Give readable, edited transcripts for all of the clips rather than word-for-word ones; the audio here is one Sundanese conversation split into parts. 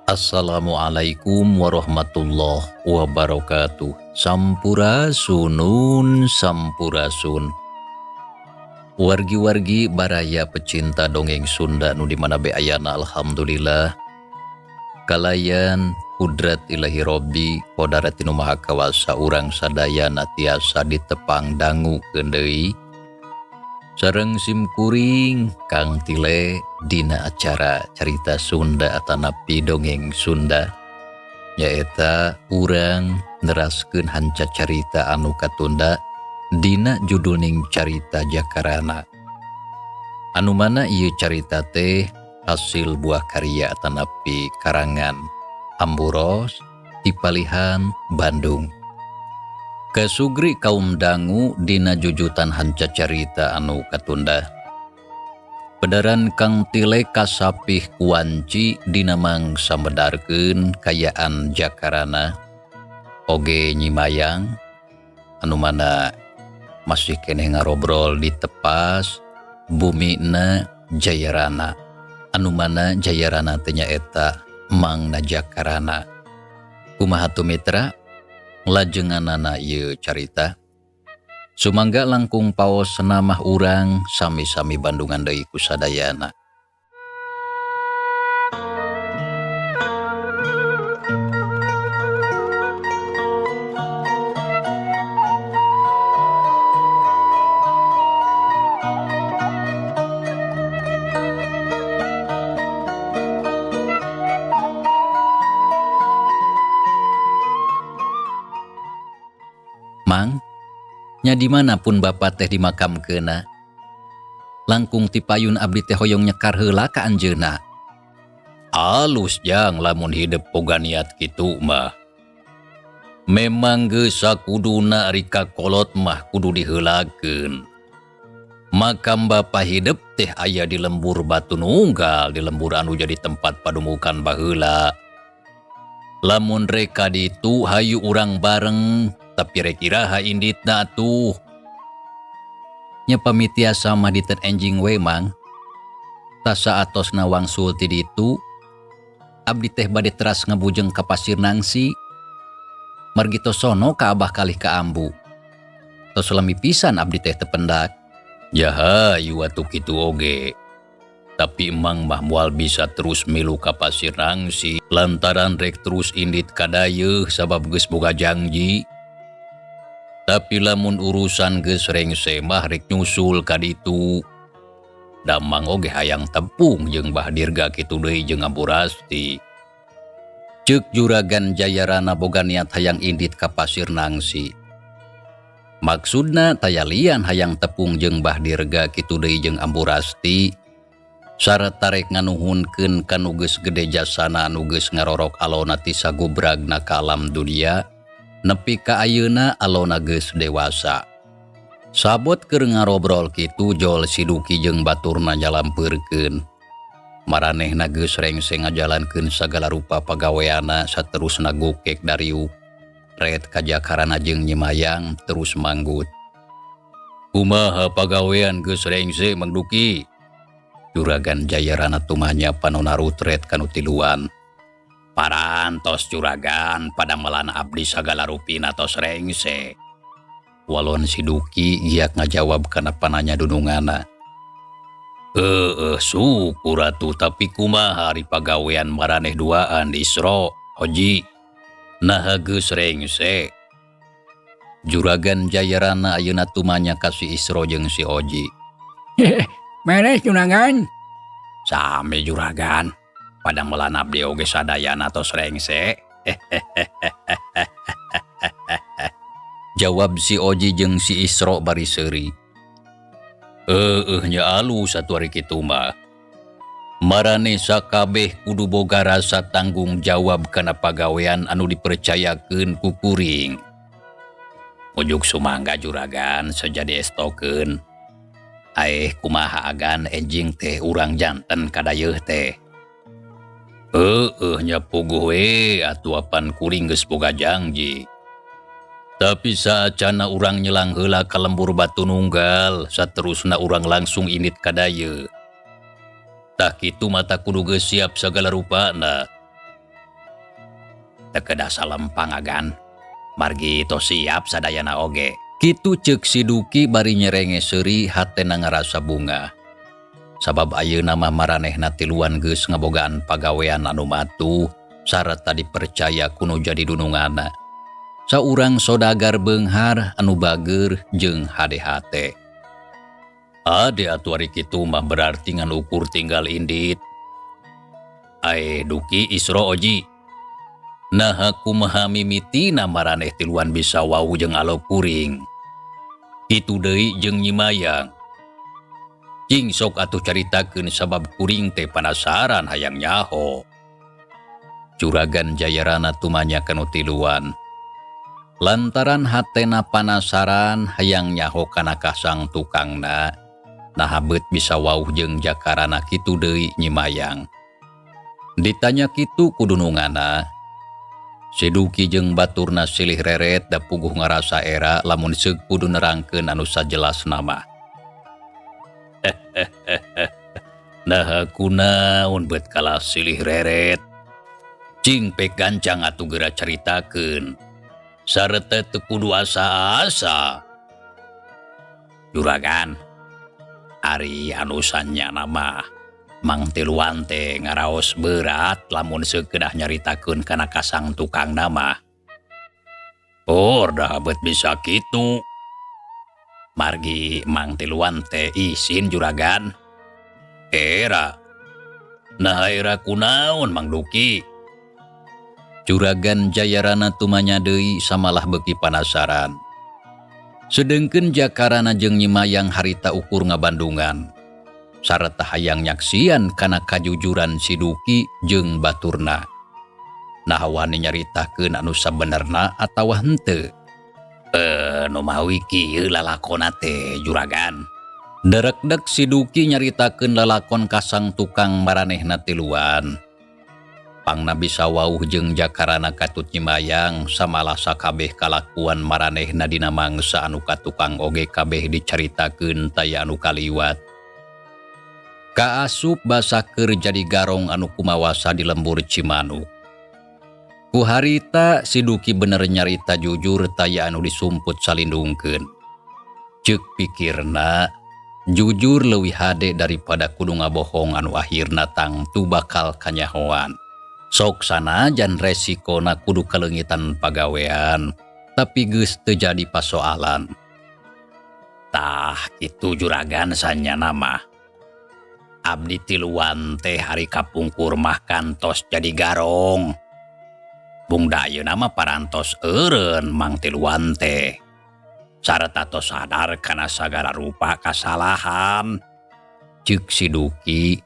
Assalamualaikum warahmatullahi wabarakatuh. Sampurasunun sampurasun. Wargi-wargi baraya pecinta dongeng Sunda nu di mana be ayana, alhamdulillah kalayan kudrat ilahi robbi kodarat nu maha kawasa urang sadayana tiasa ditepang dangu deui sareng simkuring Kang Tile dina acara carita Sunda atanapi dongeng Sunda, nyaeta urang neraskeun hanca carita anu katunda dina judulning Carita Jakarana, anu mana ieu carita teh hasil buah karya atanapi karangan Amburos ti Palihan Bandung. Kasugri kaum dangu dina jujutan hanca carita anu katunda. Pedaran Kang Tile kasapih kuanci dina mangsa medarkeun kayaan Jakarana oge Nyimayang, anu mana masih keneh ngarobrol di tepas bumina Jayarana, anu mana Jayarana teh nyaeta Mangna Jakarana. Kumaha tuh mitra lajenganana ieu carita? Sumangga langkung paos namah urang sami-sami Bandungan deui ku sadayana. Mang, nya di mana pun bapak teh dimakamkeunna? Langkung tipayun abdi teh hoyong nyekar heula ka anjeunna. Alus jang lamun hidep boga niat kitu mah. Memang geus sakuduna ari kakolot mah kudu diheulakeun. Makam bapa hidep teh aya di lembur Batu Nunggal, di lembur anu jadi tempat padumukan baheula. Lamun reka ditu hayu urang bareng, tapi rek iraha inditna atuh. Nya pamitiasa mah diten enjing we Mang. Tasa atosna wangsul ti ditu, abdi teh bade teras ngabujeng ka Pasir Nangsi. Margi tos sono ka abah kalih ka ambu. Tos lami pisan abdi teh tependak. Ya hayu atuh kitu oge. Tapi emang mah moal bisa terus milu ka Pasir Nangsi lantaran rek terus indit ka dayeuh sabab geus boga janji. Tapi lamun urusan geus rengse mah rek nyusul ka ditu. Damang oge hayang tepung jeung Bah Dirga kitu deui jeung Amburasti. Ceuk Juragan Jayarana boga niat hayang indit ka Pasir Nangsi. Maksudna tayalian hayang tepung jeung Bah Dirga kitu deui jeung Amburasti. Sarta rek nganuhunkeun ka nu geus gede jasana nu geus ngarorok alona ti sagubragna ka alam dunia nepi ka ayeuna alona geus dewasa. Sabot keur ngarobrol kitu jol si Duki jeung baturna nyalampeurkeun. Maranehna geus rengse ngajalankeun sagala rupa pagaweana saterusna gokek dariuk. Ret ka Jakarana jeung Nyimayang terus manggut. Kumaha pagawean geus rengse Mang Duki? Juragan Jayarana tumanya panona rutret kanu tiluan. Parantos juragan padamelan abdi sagala rupina tos rengse. Walon si Duki giat ngajawab kana pananya dunungana. Heeh, syukur atuh, tapi kumaha ari pagawean maraneh duaan, Isro, Oji? Naha geus rengse? Juragan Jayarana ayeuna tumanya ka si Isro jeung si Oji. Beres, Juragan. Sami, Juragan. Padamelan abdi oge sadayana tos rengse. Jawab si Oji jeung si Isro bari seuri. Heeh nya, alus atuh ari kitu mah. Maraneh sakabeh kudu boga rasa tanggung jawab kana pagawean anu dipercayakeun ku kuring. Mujuk sumangga, Juragan, seja diestokeun. Aeh, kumaha agan, enjing teh urang janten ka dayeuh teh? Heeh nya, puguh we atuh, apan kuring geus boga janji. Tapi saacana urang nyelang heula ka lembur Batu Nunggal, saterusna urang langsung indit ka dayeuh. Tah kitu mata kudu geus siap sagala rupana. Teu kedah salempang, agan. Margi tos siap sadayana oge. Kitu ceuk si Duki bari nyerenge seuri, hatena ngarasa bungah. Sabab ayeuna mah maranehna tiluan geus ngabogaan pagawean anu matuh sarta dipercaya ku nu jadi dununganna. Saurang sodagar beunghar anu bager jeung hade hate. Ade atuh ari kitu mah, berarti ngan ukur tinggal indit. Ae, Duki, Isro, Oji. Naha kumaha mimitina maraneh tiluan bisa wawuh jeung alok kuring? Kitu deui jeung Nyi Mayang. Cing sok atuh caritakeun, sabab kuring teh panasaran hayang nyaho. Juragan Jayarana tumanya kanu tiluan. Lantaran hatena panasaran hayang nyaho kana kasang tukangna. Naha beut bisa wawuh jeung jakarana, kitu deui Nyi Mayang. Ditanya kitu ku dununganna, si Duki jeung baturna silih reret, da puguh ngarasa era lamun seuk kudu nerangkeun anu sajelasna mah. Naha kunaon beut kalah silih reret? Cing pek gancang atuh, geura caritakeun. Sarta teu kudu asa-asa. Juragan, ari anu sanyana mah Mang Tiluan teh ngaraos berat lamun sekedah nyaritakeun kana kasang tukangna mah. Oh, dah bet bisa kitu. Margi Mang Tiluan teh isin, Juragan. Era. Nah, era kunaon, Mang Duki? Juragan Jayarana tumanya deui, samalah beuki panasaran. Sedengkeun Jakarana jeung Nyi Mayang harita ukur ngabandungan. Sarta hayang nyaksian kana kajujuran si Duki jeung baturna. Nah, wani nyaritakeun anu sabenerna atawa henteu? Eh, nu mawi kieu lalakonna teh, Juragan. Derekdek si Duki nyaritakeun lalakon kasang tukang maranehna tiluan. Pangna bisa wawuh jeung jakarana katut Nyi Mayang, samalah sakabeh kalakuan maranehna dina mangsa anu katukang oge kabeh dicaritakeun, taya anu kaliwat. Kaasup basa keur jadi garong anu kumawasa di lembur Cimanuk. Ku harita si Duki bener nyarita jujur, taya anu disumput salindungkeun. Ceuk pikirna, jujur leuwih hade daripada kudu ngabohong anu akhirna tangtu bakal kanyahoan. Sok sanajan resikona kudu kaleungitan pagawean, tapi geus teu jadi pasoalan. Tah kitu, Juragan, sanyana mah. Abdi tiluan teh hari kapungkur mah kantos jadi garong. Bungda ayeuna mah parantos eureun Mang Tiluan teh. Sarta tos sadar kana sagala rupa kasalahan. Ceuk si Duki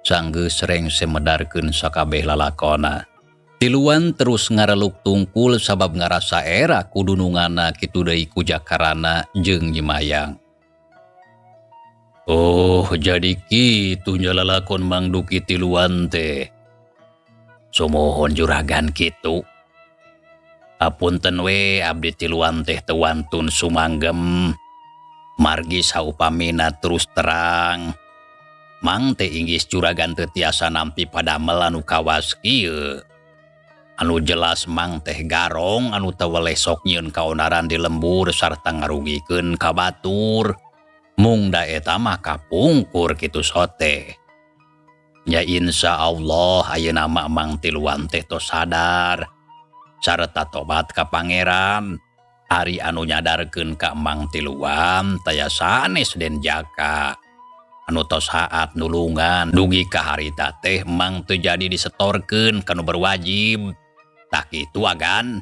sanggeus rengse medarkeun sakabeh lalakona. Tiluan terus ngareluk tungkul sabab ngarasa era ku dununganna, kitu deui ku jakarana jeung Nyi Mayang. Oh, jadi kitu nya lalakon Mang Duki tiluan teh. Sumuhun, Juragan, kitu. Apunten we, abdi tiluan teh teu wantun sumanggem. Margi saupamina terus terang, Mang teh inggis Juragan teu tiasa nampi padamel anu kawas kieu. Anu jelas Mang teh garong anu teu weleh sok nyieun kaonaran di lembur sarta ngarugikeun ka batur. Mung da eta mah kapungkur kitu sote. Nya insya Allah ayeuna mah Mang Tiluan teh tos sadar sarta tobat ka Pangeran. Ari anu nyadarkeun ka Mang Tiluan taya sanes Den Jaka. Anu tos haat nulungan dugi ka harita teh Mang teu jadi disetorkeun ka nu berwajib. Tah kitu agan.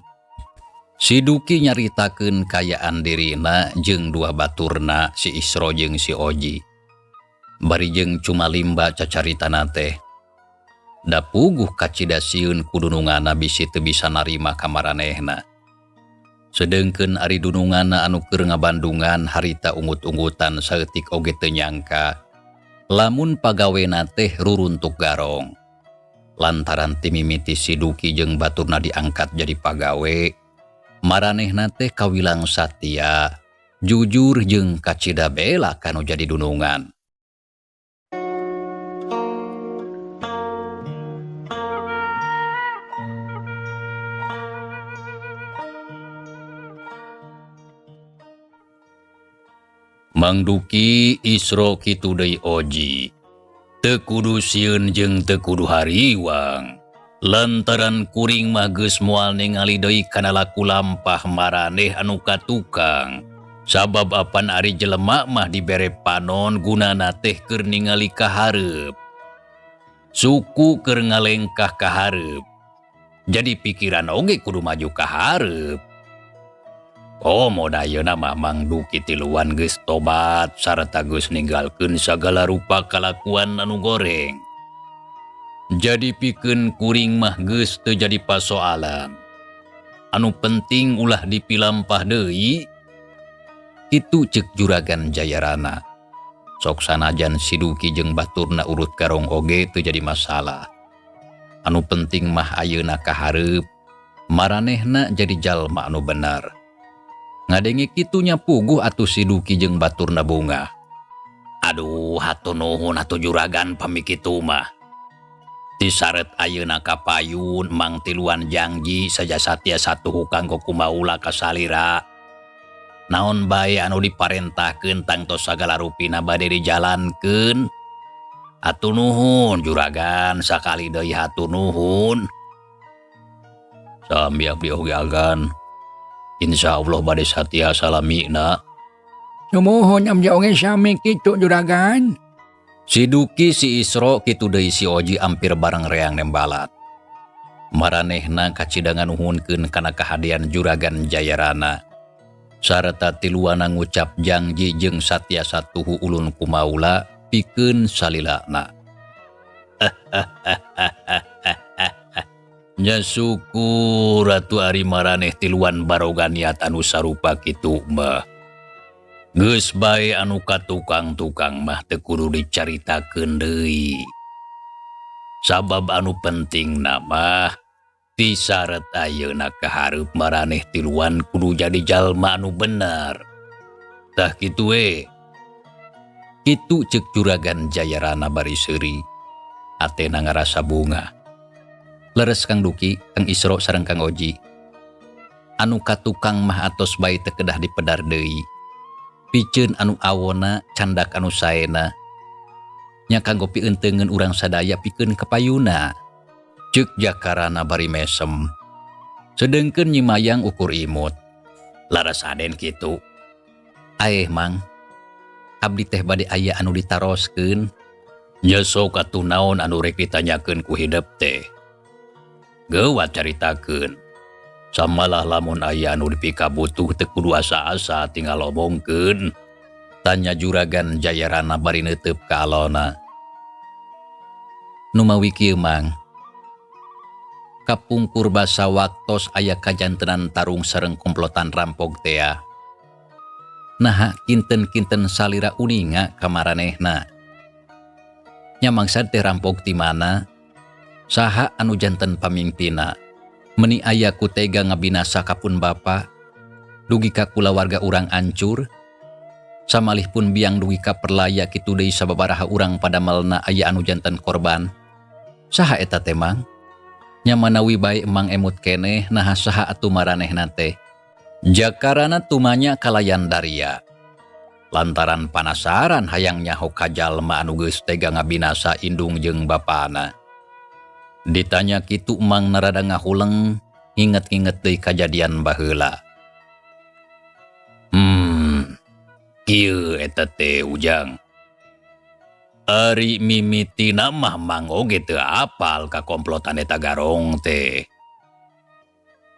Si Duki nyaritakeun kayaan dirina jeung dua baturna si Isro jeung si Oji. Bari jeung cumalimba cacaritana teh. Da puguh kacida sieun ku dununganna bisi teu bisa narima ka maranehna. Sedengkeun ari dununganna anu keur ngabandungan harita ungut-ungutan saeutik oge teu nyangka lamun pagawena teh ruruntuk garong. Lantaran ti mimiti si Duki jeung baturna diangkat jadi pagawe, maranehna teh kawilang satia, jujur jeung kacida bela kanu jadi dunungan. Mang Duki Isro kitu deui Oji. Teu kudu sieun jeung teu kudu hariwang. Lantaran kuring mah geus moal ningali deui kana laku lampah maraneh anu katukang. Sabab apan ari jelema mah dibere panon gunana teh keur ningali ka hareup. Suku keur ngalengkah ka hareup. Jadi pikiran oge kudu maju ka hareup. Komo da ayeuna mah Mang Duki tiluan geus tobat sarta geus ninggalkeun sagala rupa kalakuan anu goreng. Jadi pikeun kuring mah geus teu jadi pasoalan. Anu penting ulah dipilampah deui. Kitu ceuk Juragan Jayarana. Sok sanajan si Duki jeung baturna urut garong oge teu jadi masalah. Anu penting mah ayeuna ka hareup maranehna jadi jalma anu bener. Ngadenge kitunya puguh atuh si Duki jeung baturna bunga. Aduh, hatur nuhun atuh juragan pami kitu mah. Tisaret ayeuna ka payun Mang Tiluan janji saja satia satuhu kanggo kumaula ka salira. Naon bae anu diparentahkeun tangtos sagala rupina bade dijalankeun. Hatur nuhun juragan sakali deui hatur nuhun. Sami abdi oge agan. Insya Allah bade satia salamina. Sumuhun abdi oge sami kitu juragan. Si Duki si Isro kitu deui si Oji ampir bareng reang nembalat. Maranehna kacida nganuhunkeun kana kahadean Juragan Jayarana. Sarta tiluana ngucap janji jeung satia satuhu ulun kumaula pikeun salilana. Nya syukur atuh ari maraneh tiluan baroga niat anu sarupa kitu mah. Geus bae anu katukang-tukang mah teu kudu dicaritakeun deui. Sabab anu penting mah tisaret ayeuna ka hareup maraneh tiluan kudu jadi jalma anu bener. Tah kitu we. Kitu ceuk Juragan Jayarana bari seuri. Atena ngarasa bunga. Leres Kang Duki, Kang Isro sareng Kang Oji. Anu katukang mah atos bae teu kedah dipedar deui. Piceun anu awona, candak anu saena. Nya kanggo pienteungeun urang sadaya pikeun kapayuna. Ceuk Jakarana bari mesem. Sedengkeun nyimayang ukur imut. Laras aden kitu. Aeh Mang, abdi teh bade aya anu ditaroskeun. Nya sok atuh naon anu rek ditanyakeun ku hidep teh. Geuwat caritakeun. Samalah lamun aya anu dipikabutuh teu kudu asa-asa tinggal omongkeun. Tanya Juragan Jayarana bari neuteup ka alona. Numawi kieu Mang. Kapungkur basa waktos aya kajantenan tarung sareng komplotan rampok tea. Naha kinten-kinten salira uninga ka maranehna. Nya mangsa teh rampok ti mana? Saha anu janten pamingpina? Meni aya ku tega ngabinasa kapun bapa, dugi ka kulawarga urang ancur, samalih pun biang dugi ka perlaya kitu deui sababaraha urang padamelna aya anu janten korban. Saha eta teh Mang? Nya manawi bae emang emut keneh naha saha atuh maranehna teh. Jakarana tumanya kalayan daria. Lantaran panasaran hayang nyaho ka jalma anu geus tega ngabinasa indung jeung bapana. Ditanya kitu Mang narada ngahuleng, nginget-nginget deui kajadian baheula. Kieu eta teh Ujang. Ari mimitina mah Mang oge teu apal ka komplotan eta garong teh.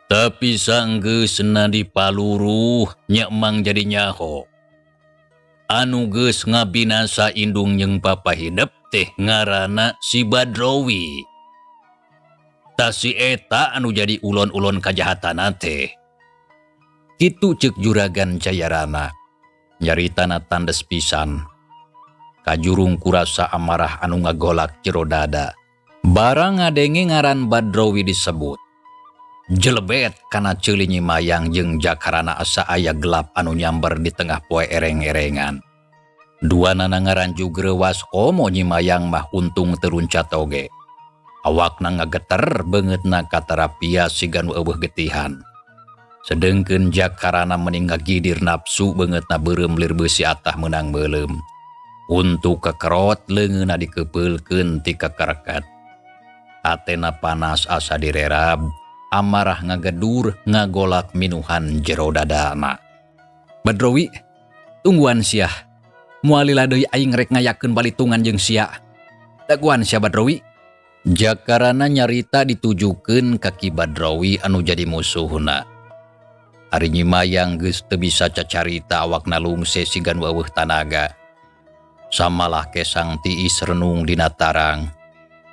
Tapi sanggeusna dipaluruh nya Mang jadi nyaho. Anu geus ngabinasa indung jeung papa hidep teh ngaranna si Badrowi. Tah si eta anu jadi ulon-ulon kajahatana teh. Kitu ceuk Juragan Jayarana. Nyaritana tandes pisan. Kajurung kurasa amarah anu ngagolak jero dada. Barang ngadenge ngaran Badrowi disebut. Jelebet kana ceuli Nyi Mayang jeung Jakarana asa aya gelap anu nyamber di tengah poe ereng-erengan. Duanana ngaranjug reuwas komo Nyi Mayang mah untung teu runcat oge. Awakna ngageter beungeutna katarapia siga nu eueuh getihan. Sedengkeun Jakarana meni ngagidir nafsu beungeutna beureum lir beusi atah meunang meuleum. Untuk kekerot leungeunna dikepeulkeun ti kakereket. Atena panas asa direrab, amarah ngagedur ngagolak minuhan jero dadana. Badrowi, tungguan sia. Moal lila deui aing rek ngayakeun balitungan jeung sia. Daguan sia Badrowi. Jakarana nyarita ditujukeun ka Ki Badrowi anu jadi musuhna. Ari Nyi Mayang geus teu bisa cacarita awakna lungse siga nu eueuh tanaga. Samalah kesang tiis renung dina tarang.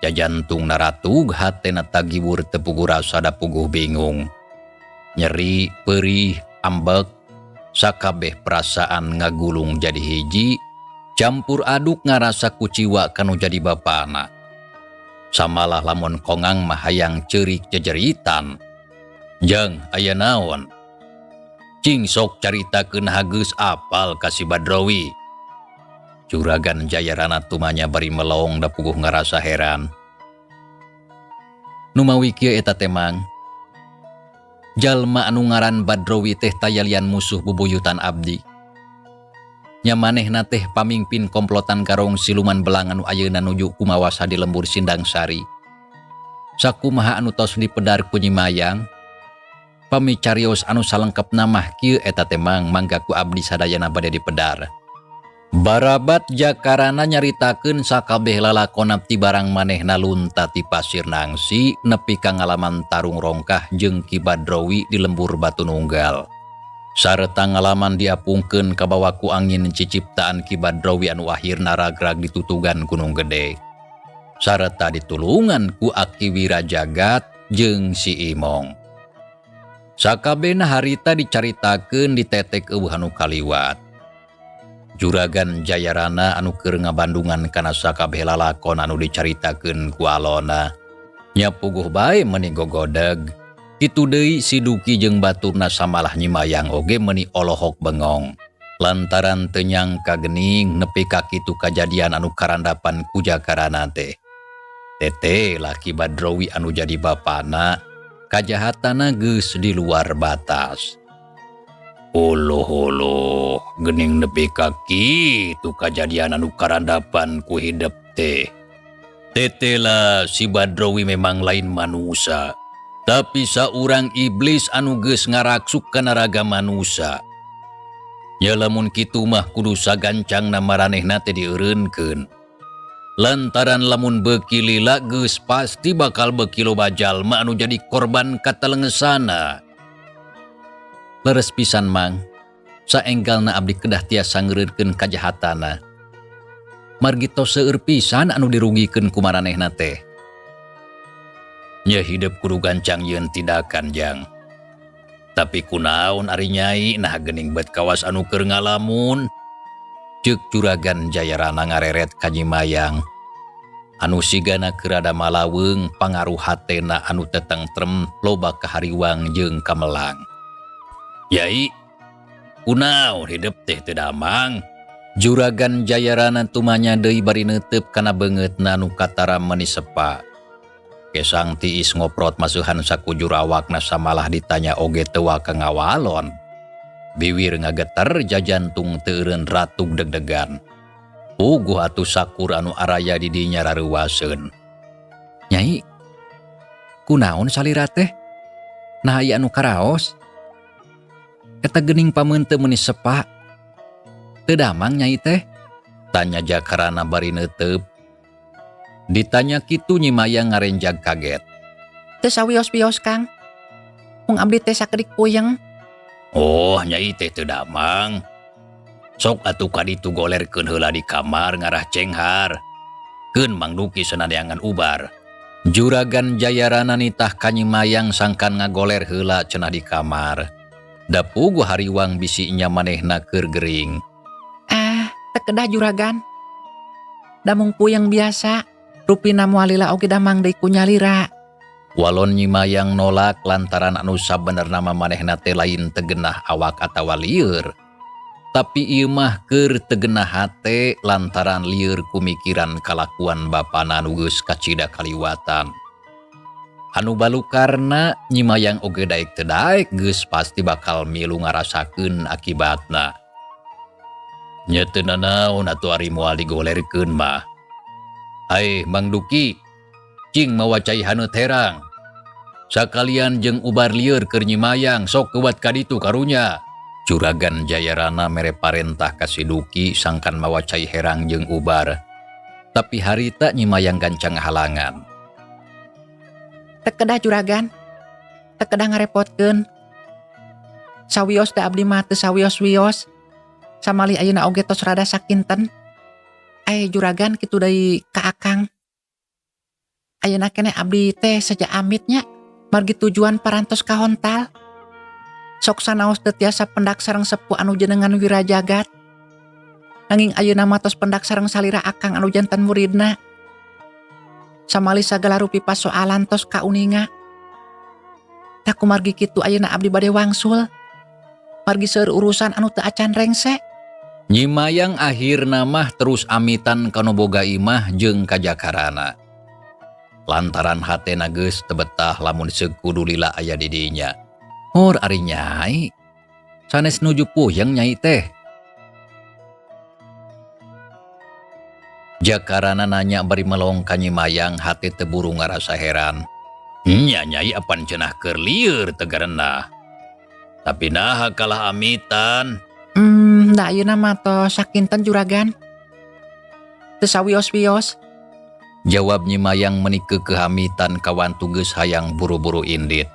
Jajantung naratug hatena tagiwur teu puguh rasa da puguh bingung. Nyeri, perih, ambek, sakabeh perasaan ngagulung jadi hiji, campur aduk ngarasa kuciwa kanu jadi bapana. Samalah lamun kongang mah hayang ceurik jejeritan. Jang aya naon? Cing sok caritakeun hageus apal ka si Badrowi. Juragan Jayarana tumanya bari melong da puguh ngarasa heran. Numawi kieu eta teh Mang. Jalma anu ngaran Badrowi teh tayalian musuh bubuyutan abdi. Nya manehna teh pamingpin komplotan garong siluman belang anu ayeuna nuju kumawasa di lembur Sindang Sari. Sakumaha anu tos dipedar ku Nyi Mayang, pamicarios anu salengkepna mah kieu eta teh Mang mangga ku abdi sadayana bade dipedar. Barabat Jakarana nyaritakeun sakabeh lalakon ti barang manehna lunta ti Pasir Nangsi nepi ka ngalaman tarung rongkah jeung Ki Badrowi di lembur Batu Nunggal. Sareta ngalaman diapungkeun kabawa ku angin ciciptaan Ki Badrowi anu akhirna ragrag ditutugan Gunung Gede. Sareta ditulungan ku Aki Wirajagat jeung si Imong. Sakabehna harita dicaritakeun ditetek eueuh anu kaliwat. Juragan Jayarana anu keur ngabandungan kana sakabeh lalakon anu dicaritakeun ku alona. Nya puguh bae meuni gogodeg. Kitu deui si Duki jeung baturna samalah Nyi Mayang oge meuni olohok bengong. Lantaran teu nyangka geuning nepi ka kitu kajadian anu karandapan ku Jakarana teh. Tete laki Badrowi anu jadi bapana, kajahatana geus di luar batas. Uluh-uluh, geuning nepi ka kitu kajadian anu karandapan ku hidep teh. Tete lah si Badrowi memang lain manusia, tapi saurang iblis anu geus ngaraksuk kana raga manusia. Nya lamun kitu mah kudu sagancangna maranehna teh dieureunkeun. Lantaran lamun beuki lila geus pasti bakal beuki loba jalma anu jadi korban katalengesana. Leres pisan Mang, saenggalna abdi kedah tiasa ngeureunkeun kajahatana. Margi tos seueur pisan anu dirugikeun ku maranehna teh. Nya hidep kudu gancang yeun tindakan Jang. Tapi kunaon ari nyai nah geuning bet kawas anu keur ngalamun. Ceuk Juragan Jayarana ngareret ka Nyi Mayang. Anu sigana keur rada malaweung pangaruh hatena anu teu tentrem loba kahariwang jeung kamelang. Yai, kunaon hidep teh teu damang? Juragan Jayarana tumanya deui bari neuteup kana beungeutna anu katara meuni sepa. Kesang tiis ngoprot masuhan sakujur awakna samalah ditanya oge teu waka ngawalon. Biwir ngageter jajantung teu eureun ratug deg-degan. Puguh atuh sakur anu araya di dinya rareuwaseun. Nyai, kunaon salira teh? Nah aya anu karaos? Eta geuning pameunteum meuni sepa. Teu damang nyai teh? Tanya Jakarana bari neuteup. Ditanya kitu Nyi Mayang ngarenjag kaget. Teu sawios-wios Kang. Mung abdi teh sakedik puyeng. Oh, nyai teh teu damang. Sok atuh ka ditu golerkeun heula di kamar ngarah cenghar. Keun Mang Duki sananeangan ubar. Juragan Jayarana nitah ka Nyi Mayang sangkan ngagoler heula cenah di kamar. Da puguh hariwang bisi nya manehna keur gering. Ah, teu kedah juragan. Da mung puyeng biasa, rupina moal lila oge damang deui ku nyalira. Walon Nyi Mayang nolak lantaran anu sabenerna mah manehna teh lain tegenah awak atawa lieur. Tapi ieu mah keur tegenah hate lantaran lieur kumikiran kalakuan bapana anu geus kacida kaliwatan. Anu balukarna Nyi Mayang oge daek teu daek geus pasti bakal milu ngarasakeun akibatna. Nya teu nanaon atuh ari moal digolerkeun mah. Aeh Mang Duki, cing mawa cai haneut herang. Sakalian jeung ubar lieur keur Nyi Mayang sok keuat ka ditu karunya. Juragan Jayarana mere parentah ka si Duki sangkan mawa cai herang jeung ubar. Tapi harita Nyi Mayang gancang halangan. Teu kedah juragan, teu kedah ngarepotkeun. Sawios da abdi mah teu sawios-wios. Samali ayeuna oge tos rada sakinten. Aye juragan kitu deui ka akang. Ayeuna keneh abdi teh saja amitnya margi tujuan parantos ka hontal. Sok sanaos teu tiasa pendak sareng sepuh anu jenengan wirajagat. Nanging ayeuna mah tos pendak sareng salira akang anu janten muridna. Samali sagala rupi pasoalan tos kauninga. Tak kumargi kitu ayeuna abdi bade wangsul. Margi seueur urusan anu teu acan rengse. Nyi Mayang akhirna mah terus amitan ka nu boga imah jeung ka Jakarana. Lantaran hatena geus teu betah lamun seuk kudu lila aya di dinya. Hor ari nyai, sanes nuju puyeng nyai teh. Jakarana nanya bari melong ka Nyi Mayang hate teu buru ngarasa heran. Nya nyai apan cenah keur lieur tegarenah. Tapi naha kalah amitan. Da ayeuna mah tos sakinten juragan. Teu sawios-wios. Jawab Nyi Mayang meuni keukeuhamitan kawantu geus hayang buru-buru indit.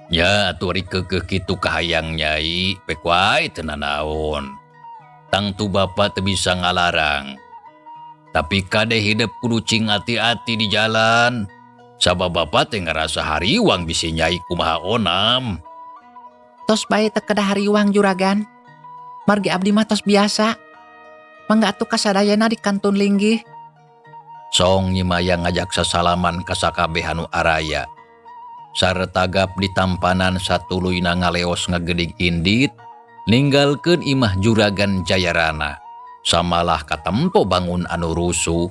Nya atuh ari keukeuh kitu kahayang nyai, pek wae teu nanaon. Tangtu bapa teu bisa ngalarang. Tapi kade hidep kudu cing ati-ati di jalan. Sabab bapa teh ngarasa hariwang bisi nyai kumaha onam. Tos bae teu kedah hariwang juragan. Margi abdi mah tos biasa. Mangga atuh kasadayana di kantun linggih. Song Nyi Mayang ngajak sasalaman ka sakabeh anu araya. Sarta gap di tampanan satuluyna ngaleos ngagedig indit, ninggalkeun imah Juragan Jayarana. Samalah katempo bangun anu rusuh.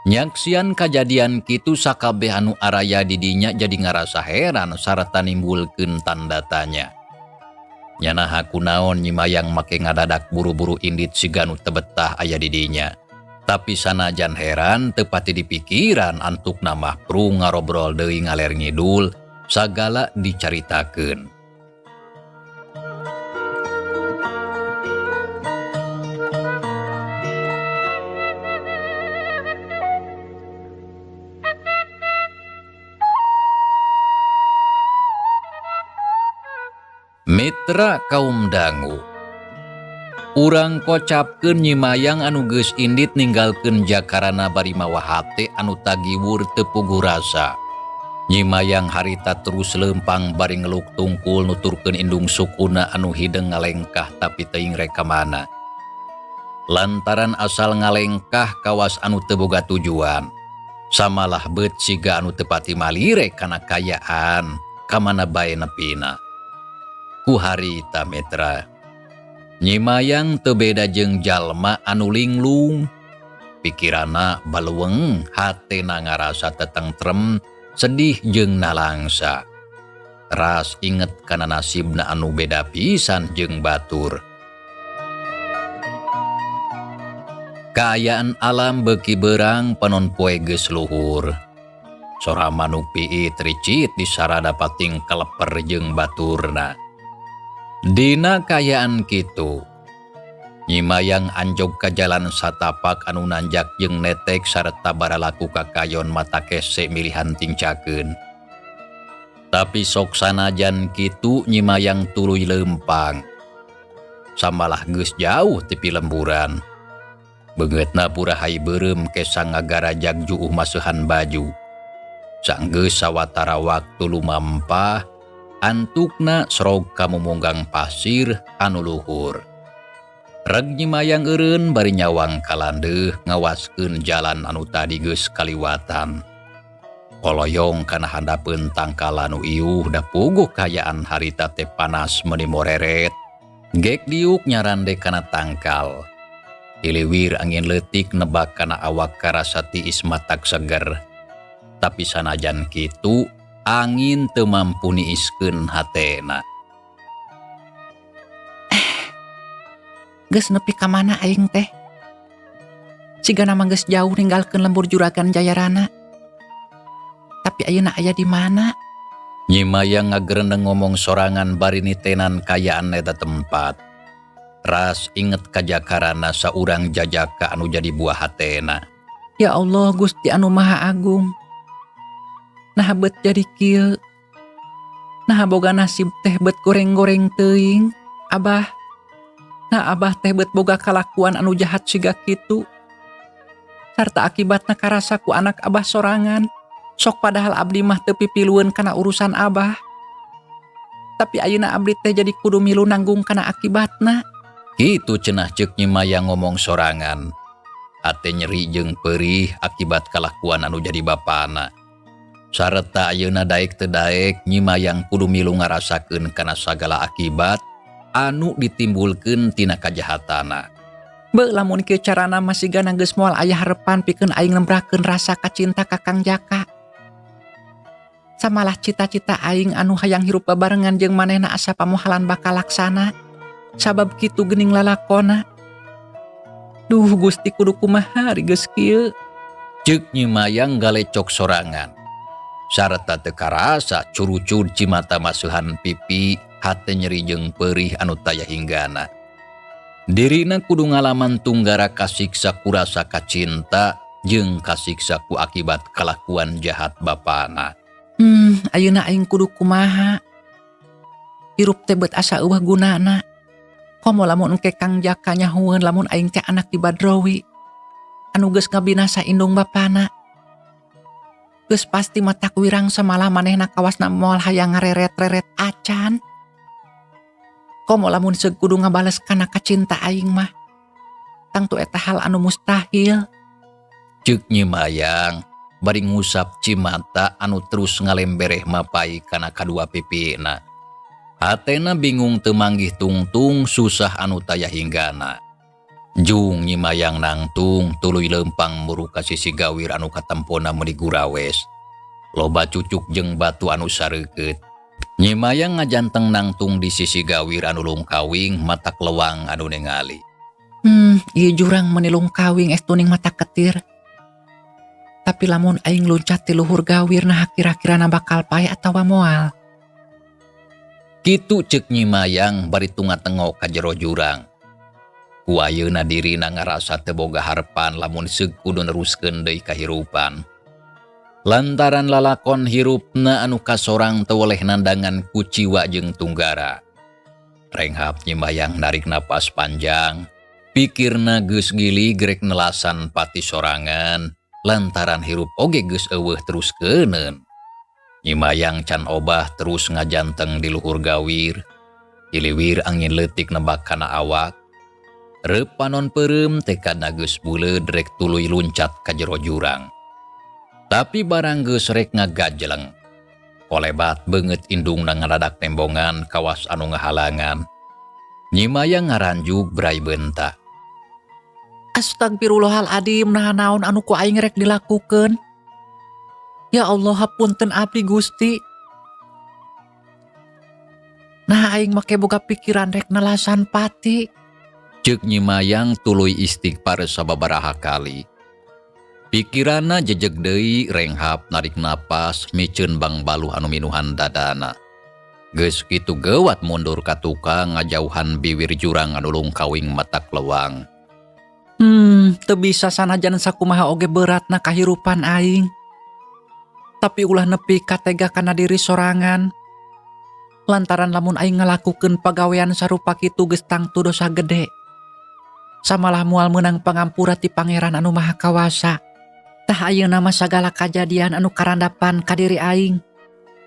Nyaksian kajadian kitu sakabeh anu araya di dinya jadi ngarasa heran sarta nimbulkeun tanda tanya. Nyanaha kunaon Nyi Mayang make ngadadak buru-buru indit siga nu teu betah aya di dinya. Tapi sanajan heran teu pati dipikiran antukna mah prung ngarobrol deui ngaler ngidul sagala dicaritakeun. Mitra kaum dangu, urang kocapkeun Nyi Mayang anu geus indit ninggalkeun Jakarana bari mawa hate anu tagiwur teu puguh rasa. Nyi Mayang harita terus leumpang bari ngeluk tungkul nuturkeun indung sukuna anu hideung ngalengkah tapi teuing rek ka mana. Lantaran asal ngalengkah kawas anu teu boga tujuan. Samalah beut siga anu teu pati malire kana kayaan ka mana bae nepina. Ku harita mitra, Nyi Mayang teu beda jeung jalma anu linglung. Pikirana baleuweung, hatena ngarasa tetengtrem, sedih jeung nalangsa. Ras inget kana nasibna anu beda pisan jeung batur. Kaayaan alam beuki beurang panon poe geus luhur. Sora manuk piit ricit di sarada pating kaleper jeung baturna. Dina kaayaan kitu, Nyi Mayang anjog ka jalan satapak anu nanjak jeung netek sarta baralaku kakayon mata kese milihan tingcakeun. Tapi sok sanajan kitu Nyi Mayang tuluy leumpang. Samalah geus jauh ti pilemburan. Beungeutna purahay beureum kesa ngagarajag juuh maseuhan baju. Sanggeus sawatara waktu lumampah, antukna srog ka mumunggang pasir anu luhur. Reg Nyi Mayang eureun bari nyawang kalandeuh ngawaskeun jalan anu tadi geus kaliwatan. Koloyong kana handapeun tangkal anu iuh da puguh kaayaan harita teh panas meuni moreret. Gek diuk nyarande kana tangkal. Tiliwir angin leutik nebak kana awak karasa tiis matak seger. Tapi sanajan kitu angin teu mampu niiskeun hatena. Geus nepi ka mana aing teh? Sigana mah geus jauh ninggalkeun lembur Juragan Jayarana. Tapi ayeuna aya di mana? Nyi Mayang ngagereneng ngomong sorangan bari nitenan kayaan eta tempat. Ras inget kajakarana saurang jajaka anu jadi buah hatena. Ya Allah Gusti anu Maha Agung. Naha beut jadi kieu. Naha boga nasib teh beut goreng-goreng teuing. Abah. Nah abah teh beut boga kalakuan anu jahat siga kitu. Sarta akibatna karasa ku anak abah sorangan. Sok padahal abdi mah teu pipilueun kana urusan abah. Tapi ayeuna abdi teh jadi kudu milu nanggung kana akibatna. Kitu cenah ceuk Nyi Mayang ngomong sorangan. Ate nyeri jeung perih akibat kalakuan anu jadi bapana. Sarta ayeuna daek teu daek Nyi Mayang kudu milu ngarasakeun kana sagala akibat anu ditimbulkeun tina kajahatana. Beuh lamun kieu carana mah sigana geus moal aya harepan pikeun aing nembrakeun rasa kacinta ka Kang Jaka. Samalah cita-cita aing anu hayang hirup babarengan jeung manehna asa pamohalan bakal laksana. Sabab kitu geuning lalakona. Duh Gusti kudu kumaha ari geus kieu. Ceuk Nyi Mayang galecok sorangan. Sarta teu karasa curucud cimata maseuhan pipi hate nyeri jeung perih anu taya hinggana. Dirina kudu ngalaman tunggara kasiksa ku rasa kacinta jeung kasiksa ku akibat kalakuan jahat bapana. Ayeuna aing kudu kumaha? Hirup teh beut asa eueuh gunana. Komo lamun engke Kang Jaka nyahueun lamun aing teh anak di Badrowi. Anu geus ngabinasa indung bapana. Geus pasti matak wirang samalah manehna kawasna moal hayang ngareret-reret acan. Komo lamun seug kudu ngabales kana kacinta aing mah. Tangtu eta hal anu mustahil. Ceuk Nyi Mayang bari ngusap cimata anu terus ngalembereh mapai kana kadua pipina. Hatena bingung teu manggih tungtung susah anu taya hinggana. Jung Nyi Mayang nangtung tuluy leumpang muru ka sisi gawir anu katempona meuni gurawes. Loba cucuk jeung batu anu sareukeut. Nyi Mayang ngajanteng nangtung di sisi gawir anu lungkawing matak lewang anu ningali. Ieu jurang meuni lungkawing estuning mata ketir. Tapi lamun aing luncat ti luhur gawir nah kira-kirana bakal paeh atawa moal. Kitu ceuk Nyi Mayang bari tunga-tengok ka jero jurang. Ku ayeuna dirina ngarasa teu boga harepan lamun seug kudu neruskeun deui kahirupan. Lantaran lalakon hirupna anu kasorang teu weleh nandangan kuciwa jeung tunggara. Renghap Nyi Mayang narik napas panjang, pikirna geus gili grek nelasan pati sorangan, lantaran hirup oge geus eueuh terus keuneun. Nyi Mayang can obah terus ngajanteng di luhur gawir. Tiliwir angin leutik nebak kana awak. Reup panon peureum tekadna geus buleud rek tuluy luncat ka jero jurang. Tapi barang geus rek ngagajeleng. Kolebat beungeut indungna ngadadak tembongan kawas anu ngahalangan. Nyi Mayang ngaranjug brai beunta. Astagfirullahaladzim, nah naon anu ku aing rek dilakukeun. Ya Allah, hapunten abdi Gusti. Aing make boga pikiran rek nelasan pati. Ceuk Nyi Mayang tuluy istighfar sababaraha kali. Pikiranna jejeg deui renghap narik napas miceun bangbaluh anu minuhan dadana. Geus kitu gewat mundur ka tukang ngajauhan biwir jurang anu lungkawing matak lewang. Teu bisa sanajan sakumaha oge beratna kahirupan aing. Tapi ulah nepi ka tega kana diri sorangan. Lantaran lamun aing ngalakukeun pagawean sarupa kitu geus tangtu dosa gede. Samalah moal meunang pangampura ti Pangeran anu Maha Kawasa. Tah ayeuna mah sagala kajadian anu karandapan ka diri aing.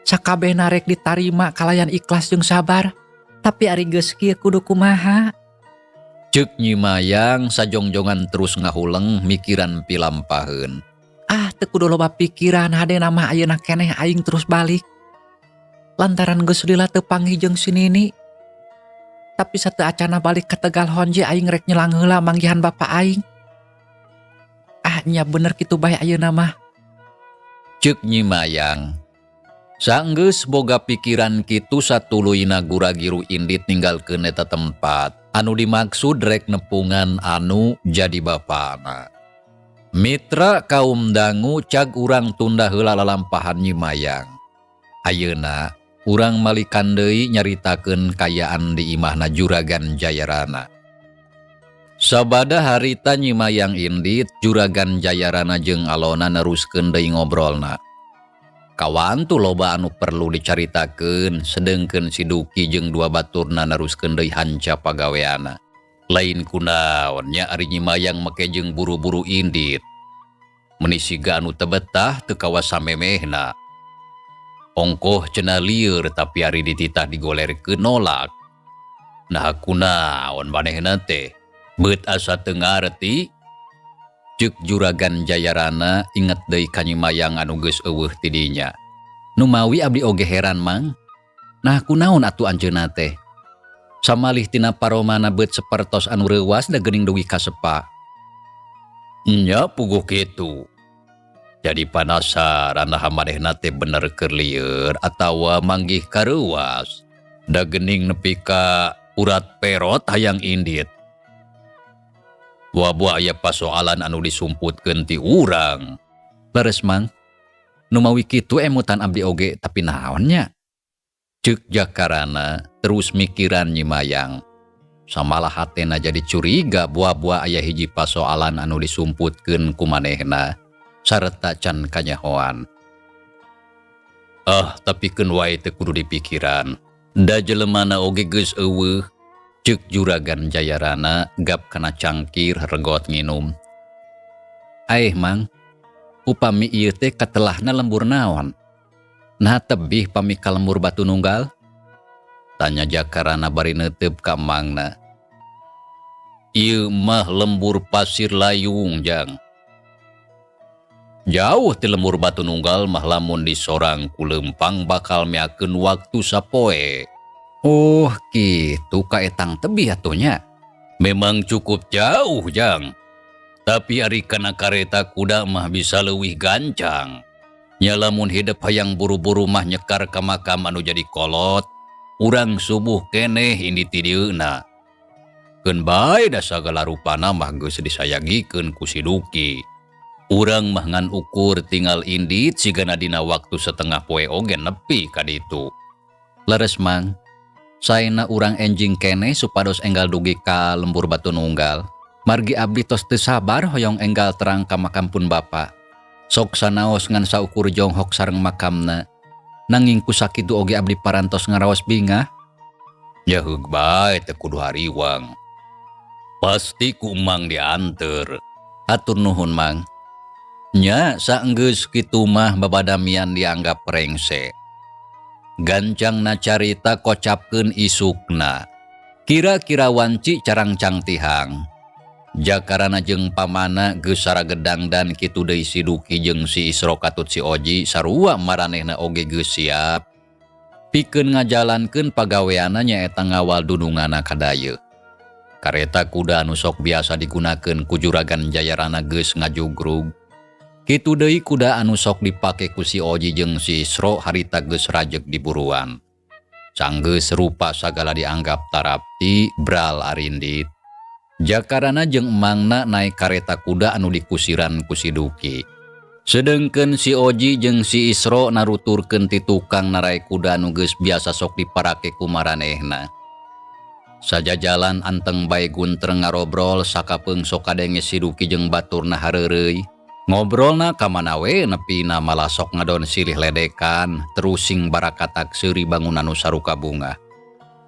Sakabehna rek ditarima kalayan ikhlas jeung sabar. Tapi ari geus kieu kudu kumaha? Ceuk Nyi Mayang sajongjongan terus ngahuleng mikiran pilampaheun. Ah, teu kudu loba pikiran hadena mah ayeuna keneh aing terus balik. Lantaran geus lila teu panggih jeung si Nini. Tapi sateu acana balik ka Tegal Honje aing rek nyelang heula manggihan bapa aing. Ah, nya bener kitu bae ayeuna mah. Ceuk Nyi Mayang. Sanggeus boga pikiran kitu satuluyna gura-giru indit ninggalkeun eta tempat. Anu dimaksud rek nepungan anu jadi bapana. Mitra kaum dangu cag urang tunda heula lalampahan Nyi Mayang. Ayeuna urang malikan deui nyaritakeun kayaan di imahna Juragan Jayarana. Sabada harita Nyi Mayang indit, Juragan Jayarana jeung Alona neruskeun deui ngobrolna. Kawantu loba anu perlu dicaritakeun, sedengkeun si Duki jeung dua baturna neruskeun deui hanca pagaweana. Lain kunaon nya ari Nyi Mayang make jeung buru-buru indit. Meuni siga anu teu betah teu kawasa memehna. Ongkoh cenah lieur tapi ari dititah digolerkeun nolak. Nah kunaon manehna teh? Beut asa teu ngarti. Ceuk Juragan Jayarana inget deui ka Nyi Mayang anu geus eueuh ti dinya. Numawi abdi oge heran mang. Nah kunaon atuh anjeunna teh? Samalih tina paromana beut sapertos anu reuwas da geuning dugi ka sepa. Nya puguh kitu. Jadi panasaran naha manehna teh bener keur lieur atawa manggih kareuwas. Da geuning nepi ka urat perot hayang indit. Buah-buah aya pasoalan anu disumputkeun ti urang. Leres mang, numawi kitu emutan abdi oge tapi naon nya? Ceuk Jakarana terus mikiran Nyi Mayang. Samalah hatena jadi curiga buah-buah aya hiji pasoalan anu disumputkeun ku manehna sarta can kanyahoan. Ah, tapi keun wae teu kudu dipikiran. Da jelemana oge geus eueuh. Ceuk Juragan Jayarana gap kana cangkir regot nginum. Aeh mang, upami ieu teh katelahna lembur naon? Nah tebih pami ka lembur batu nunggal? Tanya Jakarana bari neuteup ka mangna. Ieu mah lembur pasir layung jang. Jauh ti lembur batu nunggal mah lamun disorang ku leumpang bakal miakeun waktu sapoe. Oh kitu kaetang tebih atuh nya. Memang cukup jauh jang. Tapi ari kana kareta kuda mah bisa leuwih gancang. Nya lamun hidep hayang buru-buru mah nyekar ka makam anu jadi kolot, urang subuh keneh indi ti dieuna. Keun bae da sagala rupana mah geus disayagikeun ku si Duki. Urang mah ngan ukur tinggal indit sigana dina waktu setengah poe oge nepi ka ditu. Leres mang, saena urang enjing keneh supados enggal dugi ka lembur batu nunggal. Margi abdi tos teu sabar hoyong enggal terang ka makam pun bapa. Sok sanaos ngan saukur jonghok sareng makamna. Nanging ku sakitu oge abdi parantos ngaraos bingah. Ya heug bae teu kudu hariwang. Pasti ku emang dianter. Hatur nuhun mang. Nya saenggeus kitu mah babadamian dianggap rengse. Gancangna carita kocapkeun isukna. Kira-kira wanci carangcang tihang. Jakarana jeung pamana geus saragedang dan kitu deui si Duki jeung si Isro katut si Oji sarua maranehna oge geus siap. Pikeun ngajalankeun pagaweanna nyaeta ngawal dunungana ka dayeuh. Kareta kuda anu sok biasa digunakeun ku Juragan Jayarana geus ngajugrug. Kitu deui kuda anu sok dipake ku si Oji jeung si Isro harita geus rajeg diburuan. Sanggeus rupa sagala dianggap tarapti bral arindit. Jakarana jeung emangna naek kareta kuda anu dikusiran ku si Duki. Sedengkeun si Oji jeung si Isro naruturkeun ti tukang narae kuda anu geus biasa sok diparake ku maranehna. Sajajalan anteng bae guntreng ngarobrol sakapeung sok kadenge si Duki jeung baturna hareureuy. Ngobrolna ka mana we nepina malah sok ngadon silih ledekan terus sing barakatak seuri bangunan nu saruka bunga.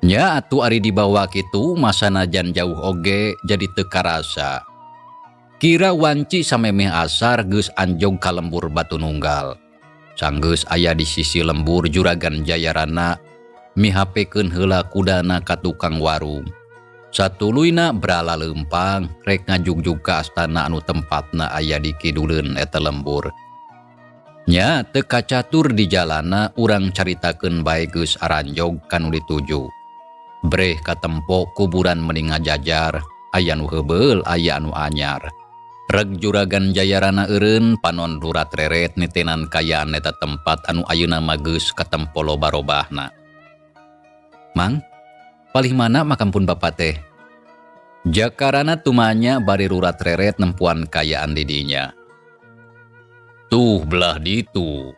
Nya atuh ari dibawa kitu masanajan jauh oge jadi teu karasa. Kira wanci samemeh asar geus anjog ka lembur Batu Nunggal. Sanggeus aya di sisi lembur Juragan Jayarana mihapekeun heula kudana ka tukang warung. Satuluyna brala leumpang rek ngajugjug ka astana anu tempatna aya di kiduleun eta lembur. Nya teu kacatur di jalana urang caritakeun bae geus aranjog ka nu dituju. Breh katempo kuburan meni ngajajar, aya nu heubeul, aya anu anyar. Reg Juragan Jayarana eureun panon rurat reret nitenan kayaan eta tempat anu ayeuna mah geus katempo loba robahna. Mang, palih mana makampun bapa teh? Jakarana tumanya bari rurat reret nempuan kayaan didinya. Tuh belah ditu.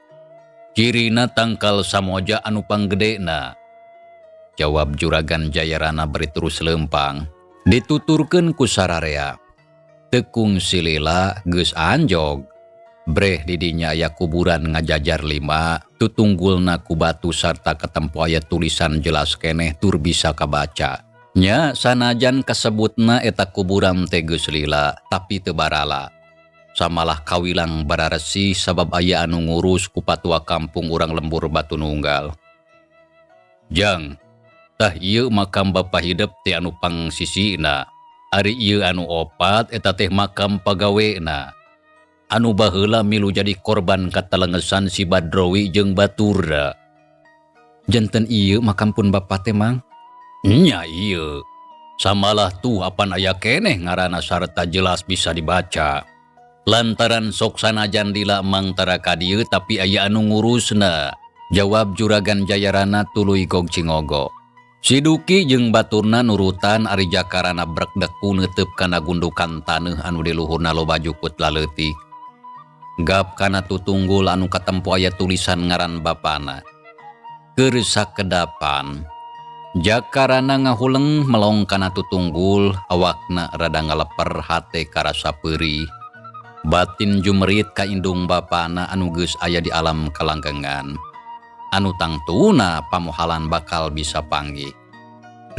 Cirina tangkal samoja anu panggedena. Jawab Juragan Jayarana bari terus lempang. Dituturkeun ku sararea. Tekung silila geus anjog. Breh didinya aya kuburan ngajajar 5, tutunggulna ku batu sarta katempo aya tulisan jelas keneh tur bisa kabaca. Nya sanajan kasebutna eta kuburan teh geus lila, tapi teu barala. Samalah kawilang bararesi sabab aya anu ngurus ku patua kampung urang lembur Batu Nunggal. Jang, tah ieu makam bapa hidep teh anu pangsisina. Ari ieu anu opat eta teh makam pagawena. Anu baheula milu jadi korban katalengesan si Badrowi jeung baturna. Janten ieu makam pun bapa teh mang? Nya ieu. Samalah tuh apan aya keneh ngaranna sarta jelas bisa dibaca. Lantaran sok sanajan lila mang tara ka dieu tapi aya anu ngurusna. Jawab Juragan Jayarana tuluy gog cingogo. Si Duki jeung baturna nurutan ari jakarana brekdeku neuteup kana gundukan taneuh anu di luhurna loba jukut laleutik. Gap kana tutunggul anu katempo aya tulisan ngaran bapana. Keur sakedapan, jakarana ngahuleng melong kana tutunggul, awakna rada ngaleper hate karasa peurih. Batin jumerit ka indung bapana anu geus aya di alam kalanggengan. Anu tangtuna pamohalan bakal bisa panggih.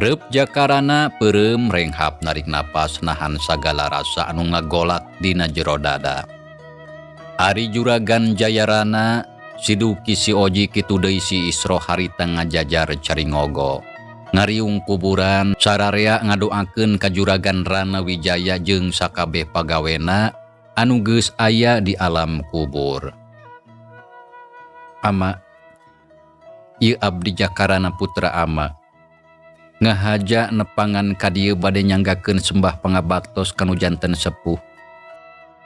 Reup jakarana peureum renghap narik napas nahan sagala rasa anu ngagolak dina jero dada. Ari Juragan Jayarana si Duki si Oji kitu deui si Isro harita ngajajar caringogo. Ngariung kuburan sararea ngadoakeun ka Juragan Rana Wijaya jeung sakabeh pagawena anu geus aya di alam kubur. Ama, ieu abdi Jakarana putra ama. Ngahaja nepangan ka dieu bade nyanggakeun sembah pangabaktos kanu janten sepuh.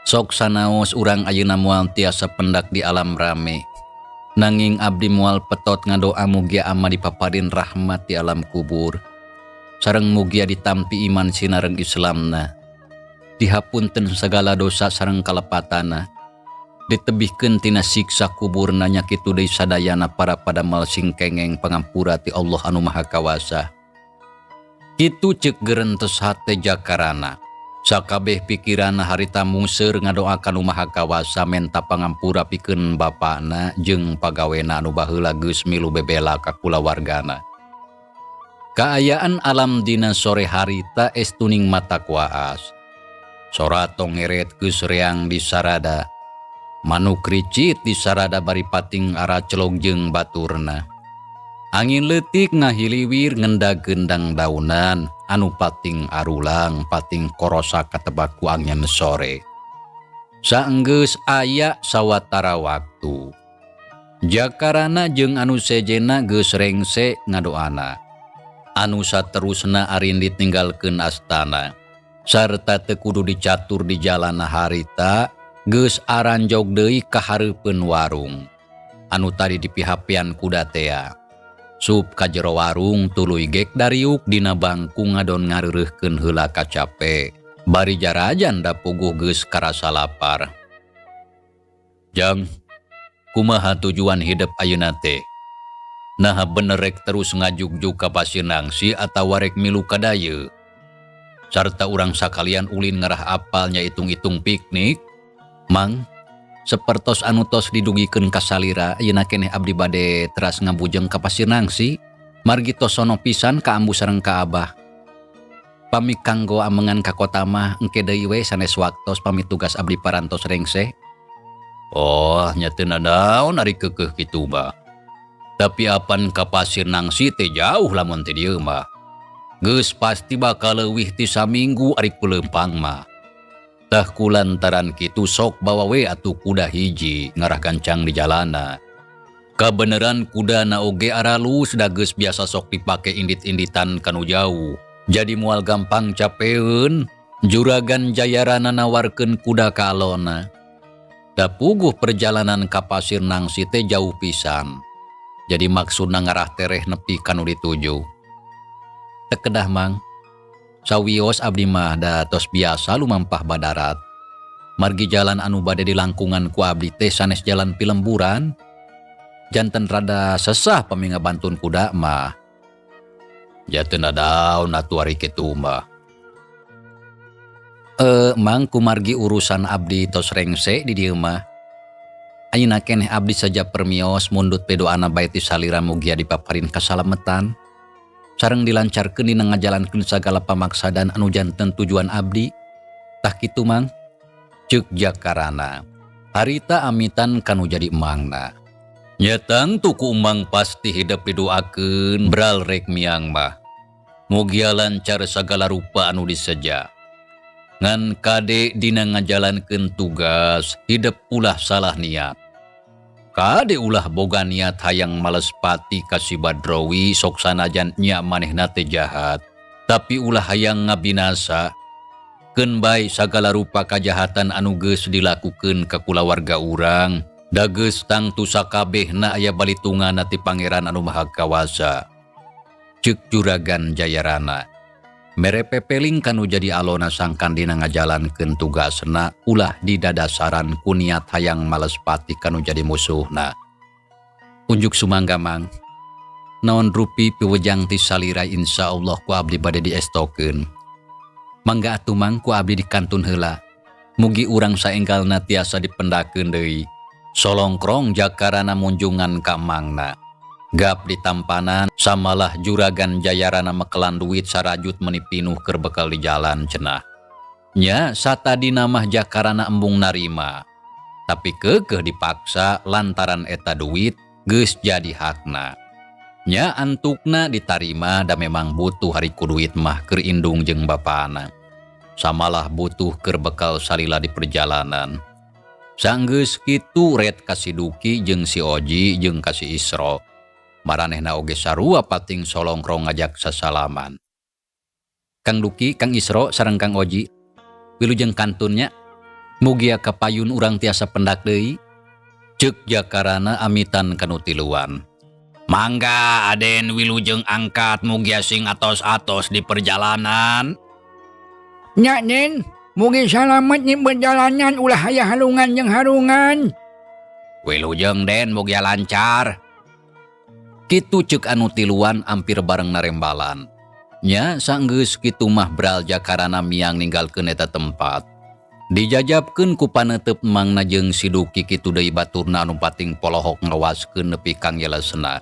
Sok sanaos urang ayeuna moal tiasa pendak di alam rame. Nanging abdi moal petot ngadoa mugia ama dipaparin rahmat di alam kubur. Sareng mugia ditampi iman sinareng Islamna. Dihapunten segala dosa sareng kalepatana. Ditebihkeun tina siksa kuburna nya kitu deui sadayana para padamal sing kengeng pangampura ti Allah anu Maha Kawasa. Kitu ceuk gerentes hate Jakarana. Sakabeh pikiranna harita mungseur ngadoakan nu Maha Kawasa menta pangampura pikeun bapana jeung pagawena anu baheula geus milu bebela ka kulawargana. Kaayaan alam dina sore harita estuning mata kuaas. Sora tongeret geus reang di sarada. Manuk ricit di sarada bari pating aracelog jeung baturna. Angin leutik ngahiliwir ngendag gendang daunan anu pating arulang pating korosa katebak ku angin sore. Saenggeus aya sawatara waktu. Jakarana jeung anu sejena geus rengse ngadoana. Anu saterusna arindit ninggalkeun astana. Sarta teu kudu dicatur di jalana harita geus aranjog deui ka hareupeun warung. Anu tadi dipihapean kuda tea. Sup ka jero warung tuluy gek dariuk dina bangku ngadon ngareureuhkeun heula kacape. Bari jarajan da puguh geus karasa lapar. Jang, kumaha tujuan hidep ayeuna teh? Naha bener rek terus ngajugjug ka Pasir Nangsi atawa rek milu ka dayeuh? Sarta urang sakalian ulin ngarah apal nya itung-itung piknik? Mang, sapertos anu tos didugikeun ka salira ayeuna keneh abdi bade teras ngabujeng ka Pasir Nangsi, margi tos sono pisan ka ambu sareng ka abah. Pami kanggo amengan ka kota mah engke deui we sanes waktos pami tugas abdi parantos rengse. Oh, nya teu nanaon ari keukeuh kitu mah. Tapi apan ka Pasir Nangsi teh jauh lamun ti dieu mah. Geus pasti bakal leuwih ti saminggu ari kuleumpang mah. Tah kulantaran kitu sok bawa we atuh kuda hiji ngarah gancang di jalana. Kabeneran kudana oge aralus da geus biasa sok dipake indit-inditan kanu jauh. Jadi moal gampang capeun. Juragan Jayarana nawarkeun kuda ka alona. Da puguh perjalanan ka Pasir Nangsi teh jauh pisan. Jadi maksudna ngarah tereh nepi kanu dituju. Teu kedah Mang. Sawios abdi mah da tos biasa lumampah badarat. Margi jalan anu bade dilangkungan ku abdi teh sanes jalan pilemburan. Janten rada sesah pami ngabantun kuda mah. Ja teu nadaon atuh ari kitu mah. Mang kumargi urusan abdi tos rengse di dieu mah. Ayeuna keneh abdi saja permios mundut pedoana bae ti salira mugia dipaparin kasalametan. Sareng dilancarkeun dina ngajalankeun sagala pamaksadan anu janten tujuan abdi. Tah kitu Mang. Ceuk Jakarana. Harita amitan kanu jadi emangna. Nya tangtu ku emang pasti hidep didoakeun bral rek miang mah. Mugia lancar sagala rupa anu diseja. Ngan kade dina ngajalankeun tugas hidep ulah salah niat. Kade ulah boga niat hayang males pati ka si Badrowi sok sanajan nya manehna teh jahat. Tapi ulah hayang ngabinasa. Keun bae sagala rupa kajahatan anu geus dilakukeun ka kulawarga urang. Da geus tangtu sakabehna aya balitunganna ti Pangeran anu Maha Kawasa. Ceuk Juragan Jayarana. Mere pepeling kanu jadi alona sangkan dina ngajalankeun tugasna ulah didadasaran ku niat hayang males pati kanu jadi musuhna. Unjuk sumangga Mang. Naon rupi piwejang ti salira insyaallah ku abdi bade diestokeun. Mangga atuh Mang ku abdi dikantun heula. Mugi urang saenggalna tiasa dipendakeun deui. Solongkrong Jakarana munjungan ka mangna. Gap ditampanan samalah Juragan Jayarana mekelan duit sarajut meni pinuh keur bekal di jalan cenah. Nya satadina mah Jakarana embung narima. Tapi keukeuh dipaksa lantaran eta duit geus jadi hakna. Nya antukna ditarima da memang butuh hari ku duit mah keur indung jeung bapana. Samalah butuh keur bekal salila di perjalanan. Sanggeus kitu ret ka si Duki jeung si Oji jeung ka si Isro. Maranehna oge sarua pating solongkrong ngajak sasalaman. Kang Duki, Kang Isro sareng Kang Oji wilujeng kantunnya. Mugia kapayun urang tiasa pendak deui. Ceuk Jakarana amitan kanu tiluan. Mangga Aden wilujeng angkat mugia sing atos-atos di perjalanan. Nya Den, mugi salamet di perjalanan ulah aya halungan jeung harungan. Wilujeng Den mugia lancar. Kitu ceuk anu tiluan ampir bareng narembalan. Nya sanggeus kitu mah bral Jakarana miang ninggalkeun eta tempat. Dijajabkeun ku panetep mangna jeung si Duki kitu deui baturna anu pating polohok ngawaskeun nepi kang yelesna.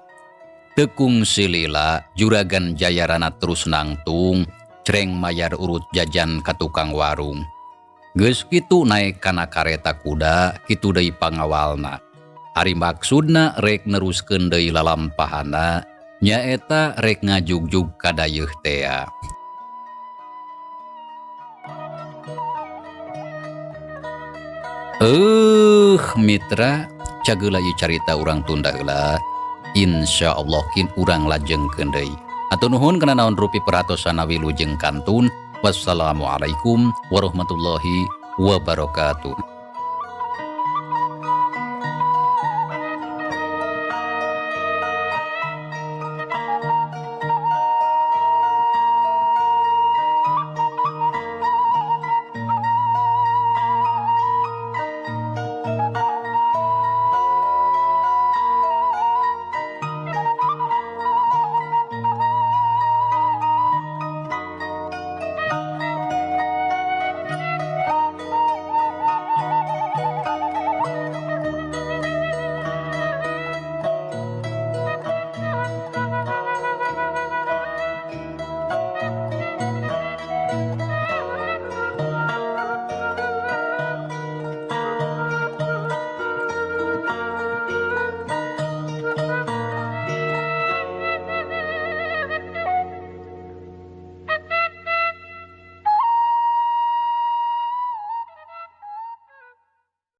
Tekung silila Juragan Jayarana terus nangtung creng mayar urut jajan ka tukang warung. Geus kitu naek kana kareta kuda kitu deui pangawalna. Ari maksudna rek neruskeun deui lalampahana nyaeta rek ngajugjug ka dayeuh tea. Mitra, cageula ieu carita urang tunda heula. Insyaallah kin urang lajengkeun deui. Hatur nuhun kana naon rupi perhatosana wilujeng kantun. Wassalamualaikum warahmatullahi wabarakatuh.